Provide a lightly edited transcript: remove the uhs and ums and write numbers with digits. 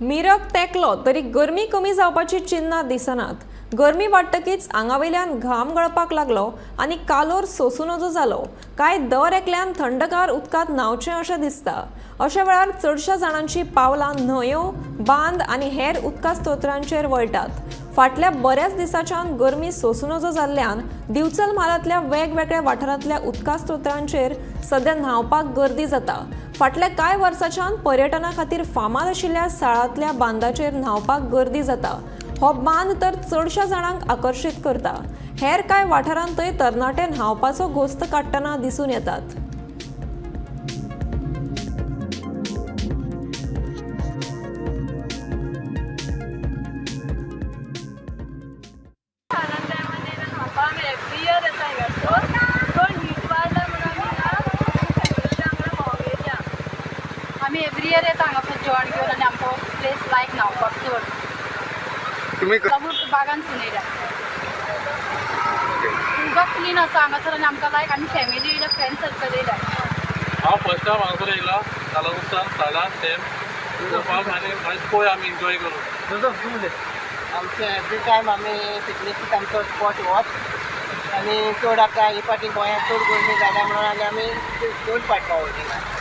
मिरग तेंकलो तरी गरमी कमी जावपाची चिन्नां दिसनात. गरमी वाडटकीच आंगावयल्यान घाम गळपाक लागलो आनी कालोर सोसूं नजो जालो काय दर एकल्यान थंडगार उदकांत न्हांवचें अशें दिसता. अशा वेळार चडश्या जाणांची पावलां न्हंयो, बांद आनी हेर उदका स्त्रोतांचेर वळटात. फाटल्या बऱ्याच दिसांच्यान गरमी सोसूं नजो जाल्ल्यान दिवचल म्हालांतल्या वेगवेगळ्या वाठारांतल्या उदका स्त्रोतांचेर सद्या न्हांवपाक गर्दी जाता. फाटल्या कांय वर्सांच्यान पर्यटना खातीर फामाद आशिल्ल्या साळांतल्या बांदाचेर न्हांवपाक गर्दी जाता. हो बांद तर चडश्या जाणांक आकर्शीत करता. हेर कांय वाठारांतय तरणाटे न्हांवपाचो घोस्त काडटना दिसून येतात. सालान टायमान येयला न्हांवपाक. आमी एवरी इयर येता हिंगा. चड हीट वाडला म्हणून आमी हिंगा फॅमिली वांगडा भोंवंक येयल्या. आमी एवरी इयर येता हांगासर जेवण घेवन आनी आमकां प्लेस लायक न्हांवपाक चड. तुम्ही बागान येयल्या. उदक क्लीन आसा हांगासर आनी आमकां लायक. आमी फॅमिली येयल्या, फ्रेंड सर्कल येयल्या. हांव फर्स्ट टायम हांगासर येयला सालान, सालान डॅम पळोवपाक आनी मागीर पळय आमी एन्जॉय करूं. आमचे एवरी टायम आमी पिकनीक आमचो स्पॉट होच आनी चड आतां ही फावटी गोंयांत चड गरमी जाल्या म्हणून आनी आमी दोन फावट पावली.